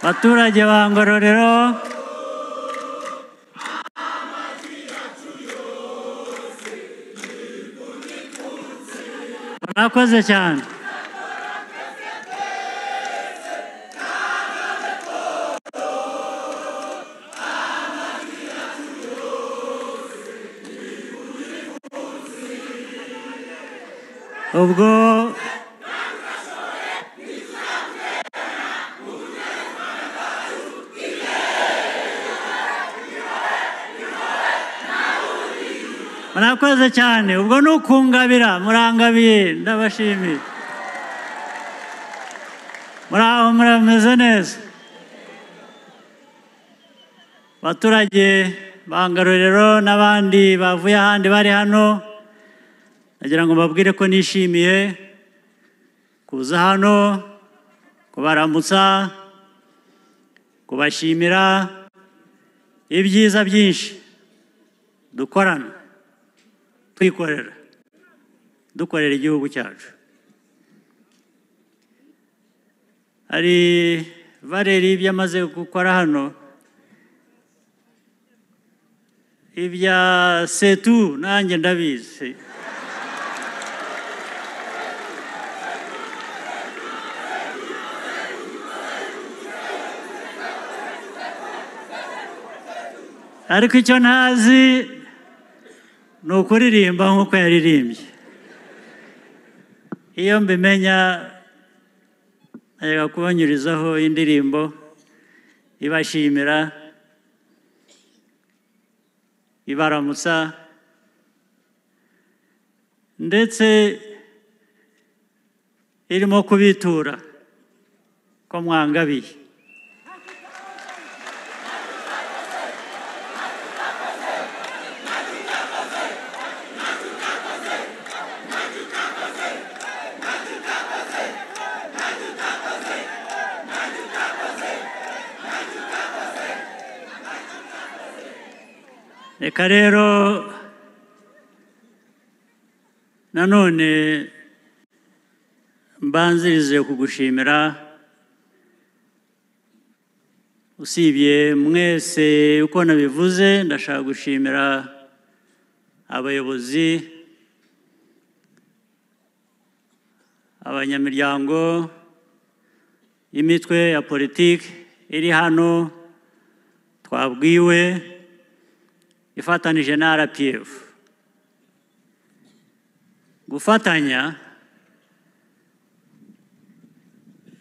Baturage ba Ngororero, murakoze cyane. Ubwo murakoze cyane, ubwo ni ukungabira, murangabiye, ndabashimiye. Muraho, murameze neza. Abaturage ba Ngororero n'abandi bavuye ahandi bari hano, nagira ngo mbabwire ko nishimiye kuza hano kubaramutsa, kubashimira ibyiza byinshi dukorana, twikorera, dukorera igihugu cyacu. Hari Valeri ibyo amaze gukora hano, ibya setu nanjye ndabizi. Ariko icyo ntazi ni ukuririmba nk'uko yaririmbye. Iyo mbimenya najyaga kubanyurizaho indirimbo ibashimira, ibaramutsa, ndetse irimo kubitura ko mwangabiye. Reka rero nanone mbanzirize kugushimira, usibye mwese uko nabivuze, ndashaka gushimira abayobozi, abanyamiryango y'imitwe ya politiki iri hano twabwiwe ifatanije na RPF. Gufatanya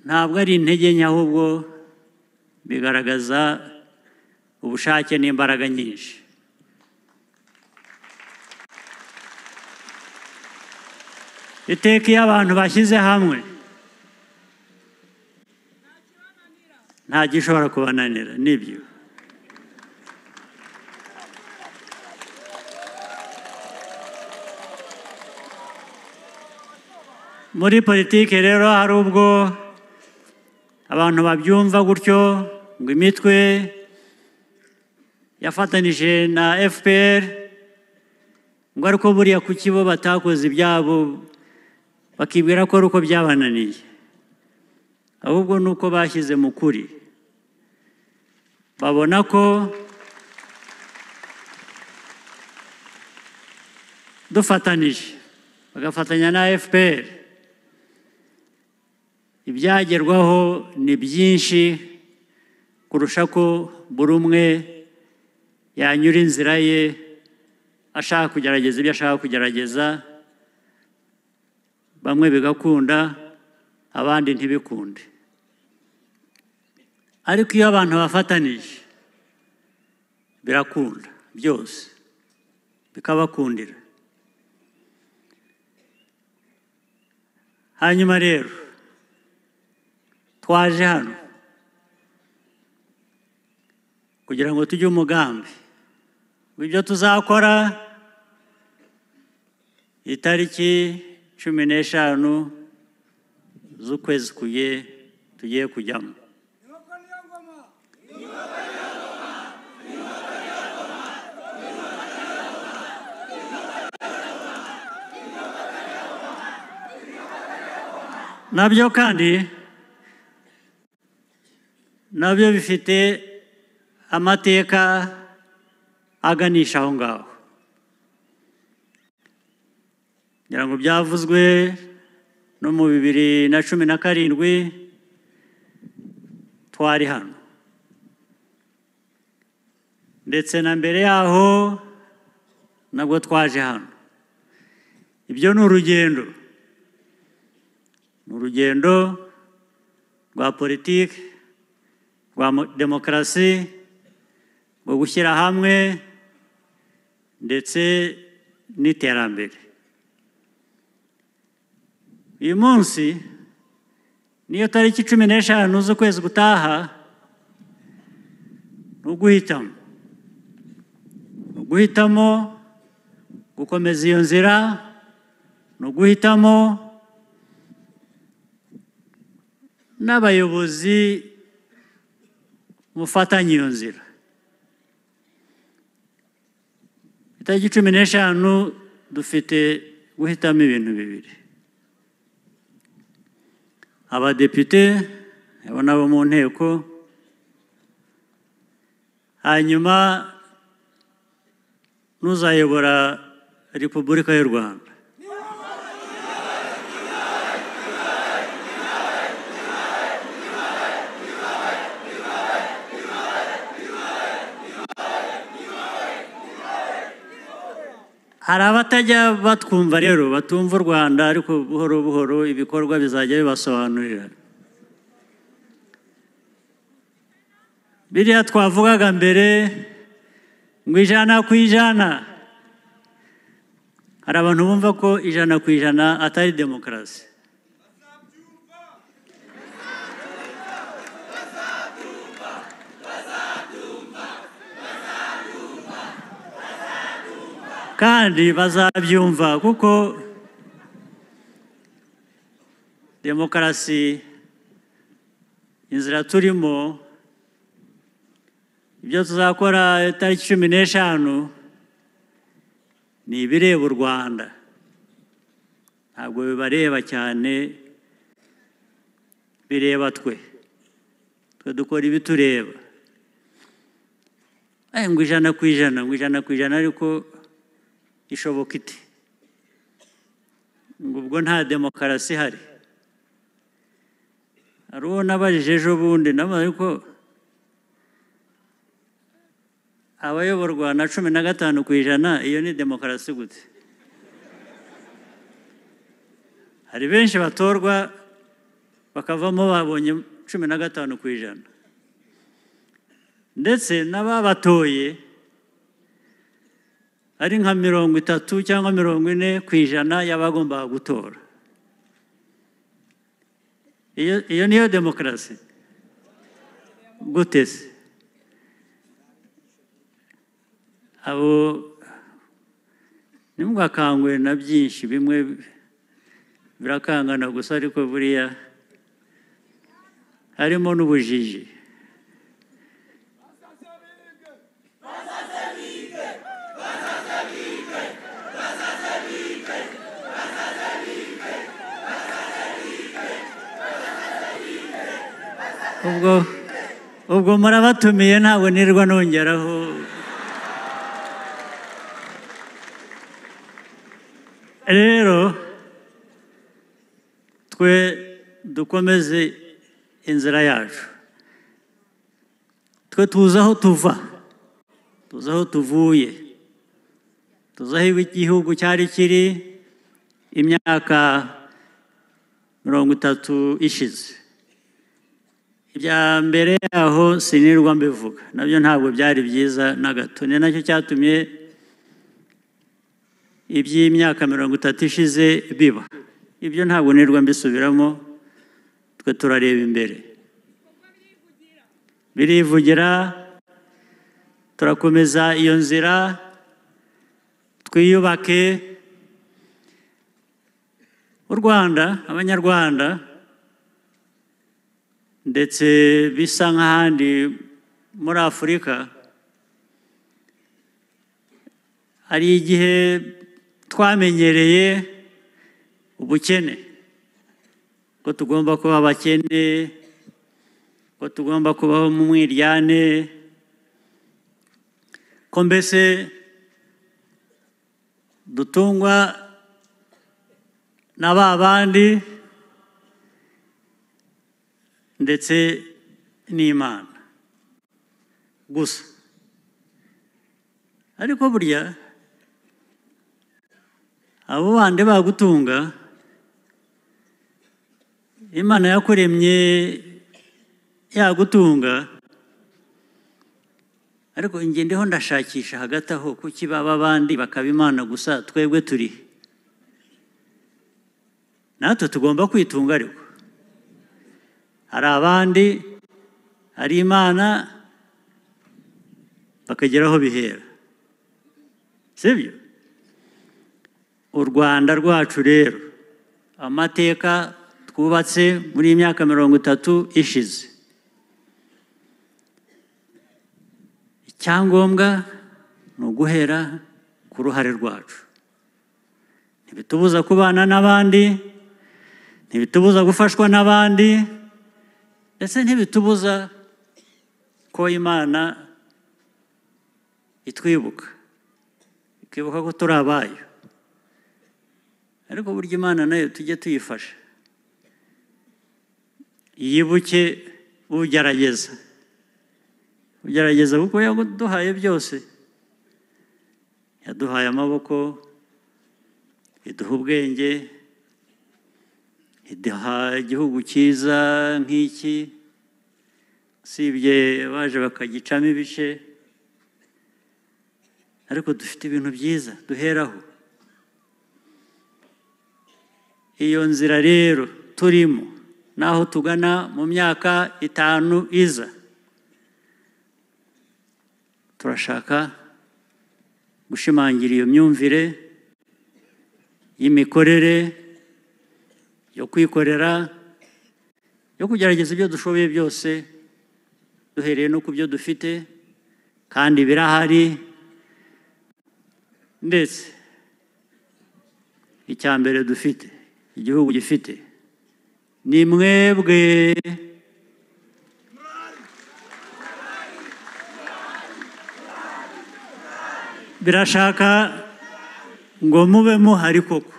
ntabwo ari intege nke, ahubwo bigaragaza ubushake n'imbaraga nyinshi. Iteka iyo abantu bashyize hamwe nta gishobora kubananira, nibyo. Muri politiki rero hari ubwo abantu babyumva gutyo ngo imitwe yafatanije na FPR, ngo ariko buriya kuki bo batakoze ibyabo, bakibwira ko ari uko byabananiye. Ahubwo ni uko bashyize mu kuri, babona ko dufatanije, bagafatanya na FPR, ibyagerwaho ni byinshi kurusha ko buri umwe yanyura inzira ye ashaka kugerageza ibyo ashaka kugerageza, bamwe bigakunda abandi ntibikunde. Ariko iyo abantu bafatanije birakunda byose, bikabakundira. Hanyuma rero twaje hano kugira ngo tujye umugambi w'ibyo tuzakora itariki 15 z'ukwezi tugiye kujyamo. Nabyo kandi Nabyo bifite amateka aganisha aho ngaho. Ngira ngo byavuzwe no mu 2017 twari hano, ndetse na mbere yaho nabwo twaje hano. Ibyo ni urugendo, ni urugendo rwa politiki, rwa demokarasi, rwo gushyira hamwe ndetse n'iterambere. Uyu munsi niyo tariki 15 z'ukwezi gutaha, ni uguhitamo, ni uguhitamo gukomeza iyo nzira, ni uguhitamo n'abayobozi mufatanye iyo nzira. Itariki 15 dufite guhitamo ibintu bibiri: abadepite abo nabo mu nteko, hanyuma n'uzayobora Repubulika y'u Rwanda. Hari abatajya batwumva rero, batumva u Rwanda, ariko buhoro buhoro ibikorwa bizajya bibasobanurira. Biriya twavugaga mbere ngo 100%, hari abantu bumva ko 100% atari demokarasi. Kandi bazabyumva, kuko demokarasi inzira turimo, ibyo tuzakora tariki 15 ni ibireba u Rwanda, ntabwo bibareba cyane, bireba twe dukora ibitureba. Ngo 100%, ngo 100%, ariko ishoboka ite? Ngo ubwo nta demokarasi ihari. Hari uwo nabajije ejo bundi, ariko abayoborwa na 15%, iyo ni demokarasi gute? Hari benshi batorwa bakavamo babonye 15%, ndetse n'ababatoye ari nka 30 cyangwa 40% y'abagombaga gutora. Iyo niyo demokarasi gute se? Abo nimugakangwe na byinshi, bimwe birakangana gusa, ariko buriya harimo n'ubujiji. Ubwo murabatumiye, ntabwo nirwa nongeraho. Rero twe dukomeze inzira yacu, twe tuzi aho tuva, tuzi aho tuvuye, tuzi aho igihugu cyari kiri imyaka 30 ishize. Ibya mbere yaho sinirwa mbivuga, nabyo ntabwo byari byiza na gato. Ni nacyo cyatumye iby'imyaka 30 ishize biba. Ibyo ntabwo nirwa mbisubiramo, twe turareba imbere. Birivugira, turakomeza iyo nzira, twiyubake. U Rwanda, Abanyarwanda, ndetse bisa nk'ahandi muri Afurika, hari igihe twamenyereye ubukene, ko tugomba kuba abakene, ko ko tugomba kubaho mu mwiryane, ko mbese dutungwa na ba bandi ndetse n'Imana gusa. Ariko burya abo bandi bagutunga, Imana yakuremye yagutunga, ariko njye ndiho ndashakisha hagati aho kuki baba abandi bakaba Imana gusa, twebwe turi natwe tugomba kwitunga. Ariko hari abandi, hari Imana, bakagera aho bihera, sibyo? U Rwanda rwacu rero, amateka twubatse muri iyi myaka 30 ishize, icyangombwa ni uguhera ku ruhare rwacu. Ntibitubuza kubana n'abandi, ntibitubuza gufashwa n'abandi, ndetse ntibitubuza ko Imana itwibuka, ikibuka ko turi abayo. Ariko burya Imana nayo tujye tuyifasha, yibuke ugerageza, ugerageza, kuko yaduhaye byose. Yaduhaye amaboko, iduha ubwenge, iduha igihugu cyiza nk'iki, usibye baje bakagicamo ibice, ariko dufite ibintu byiza duheraho. Iyo nzira rero turimo naho tugana mu myaka 5 iza, turashaka gushimangira iyo myumvire y'imikorere, yo kwikorera, yo kugerageza ibyo dushoboye byose duhereye no ku byo dufite, kandi birahari. Ndetse icya mbere dufite, igihugu gifite, ni mwebwe. Birashaka ngo mube muhari koko,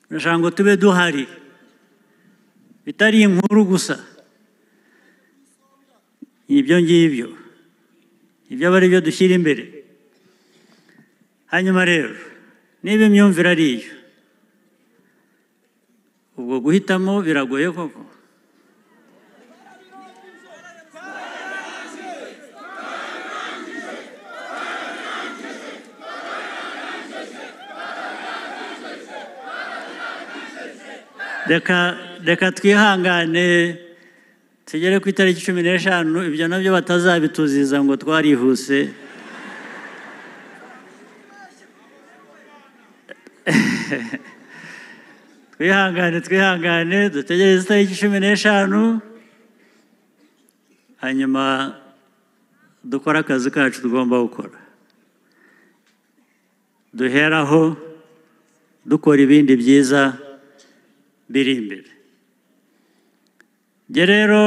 birashaka ngo tube duhari, bitari inkuru gusa. Ibyo ngibyo ibyo aba ari byo dushyira imbere. Hanyuma rero niba imyumvire ari iyo, ubwo guhitamo biragoye koko. Reka twihangane tugere ku itariki 15, ibyo nabyo batazabituziza ngo twarihuse. Twihangane dutegereze itariki 15, hanyuma dukore akazi kacu tugomba gukora, duheraho dukora ibindi byiza biri imbere. Njye rero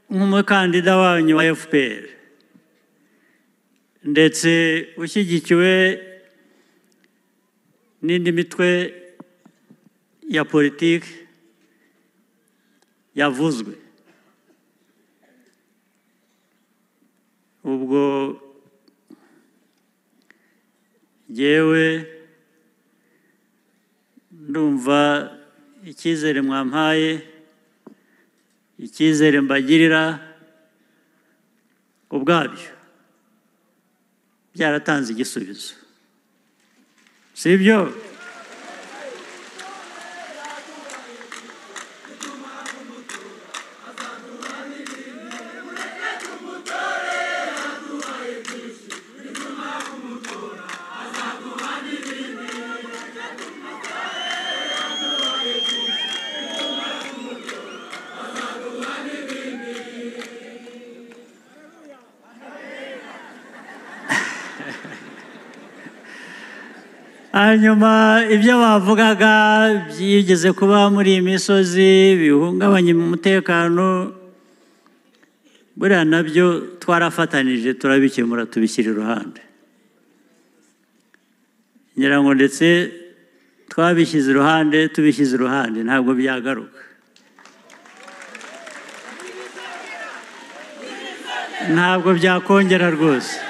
nk'umukandida wanyu wa FPR, ndetse ushyigikiwe n'indi mitwe ya politiki yavuzwe, ubwo jyewe ndumva icyizere mwampaye, icyizere mbagirira ubwabyo byaratanze igisubizo, sibyo? Hanyuma ibyo bavugaga byigeze kuba muri iyi misozi bihungabanya umutekano, buriya nabyo twarafatanije turabikemura tubishyira iruhande. Ngira ngo ndetse twabishyize iruhande, tubishyize iruhande ntabwo byagaruka, ntabwo byakongera rwose.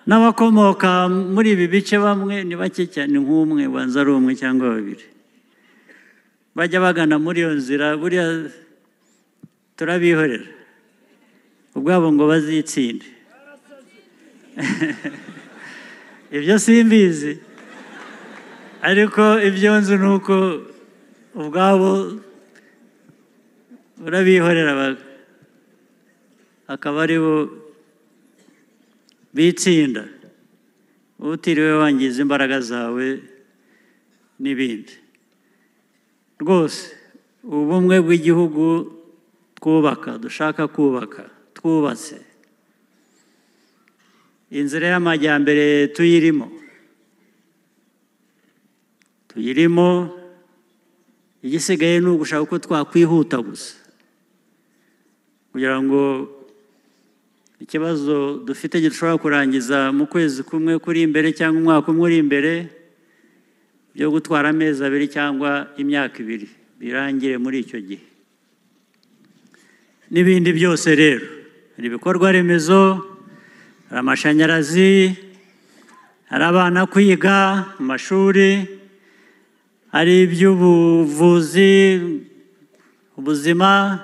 N'abakomoka muri ibi bice bamwe ni bake cyane, nk'umwe banza ari umwe cyangwa babiri bajya bagana muri iyo nzira, buriya turabihorera ubwabo ngo bazitsinde. Ibyo simbizi, ariko ibyo nzi ni uko ubwabo urabihorera akaba ari bo bitsinda, utiriwe wangiza imbaraga zawe n'ibindi. Rwose ubumwe bw'igihugu twubaka, dushaka kubaka, twubatse inzira y'amajyambere tuyirimo, igisigaye ni ugushaka uko twakwihuta gusa kugira ngo ikibazo dufite gishobora kurangiza mu kwezi kumwe kuri imbere cyangwa umwaka umwe uri imbere, byo gutwara amezi abiri cyangwa imyaka ibiri birangire muri icyo gihe. N'ibindi byose rero, hari ibikorwa remezo, hari amashanyarazi, hari abana kwiga mu mashuri, hari iby'ubuvuzi, ubuzima,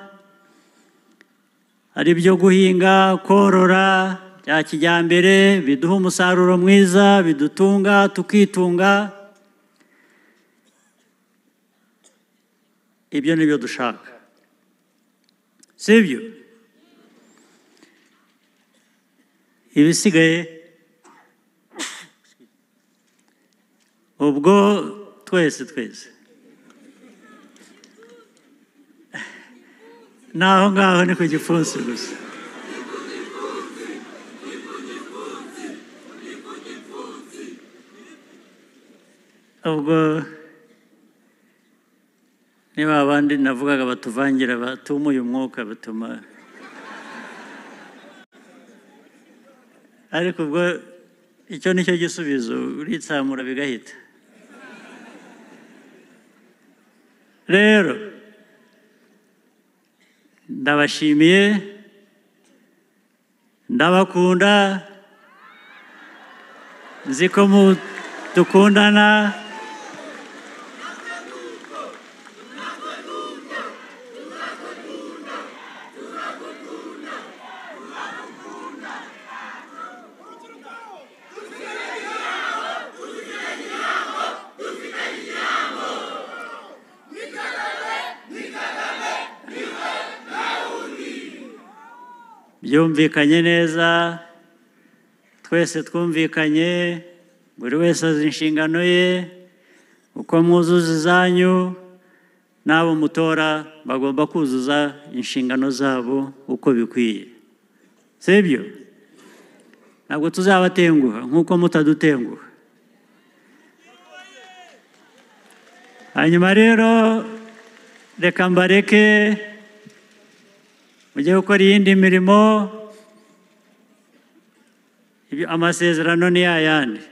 hari ibyo guhinga, korora bya kijyambere biduha umusaruro mwiza, bidutunga tukitunga. Ibyo nibyo dushaka, sibyo? Ibisigaye ubwo twese naho ngaho ni ku gipfunsi gusa. Ubwo niba abandi navugaga batuvangira batumuye umwuka batuma, ariko ubwo icyo nicyo gisubizo, uritsamura bigahita. Rero ndabashimiye, ndabakunda, nzi ko dukundana. Byumvikanye neza, twese twumvikanye, buri wese azi inshingano ye, uko mwuzuza izanyu n'abo mutora bagomba kuzuza inshingano zabo uko bikwiye, sibyo? Ntabwo tuzabatenguha nk'uko mutadutenguha. Hanyuma rero reka mbareke mujye gukora iyindi mirimo, amasezerano ni yayandi.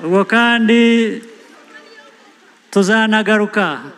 Ubwo kandi tuzanagaruka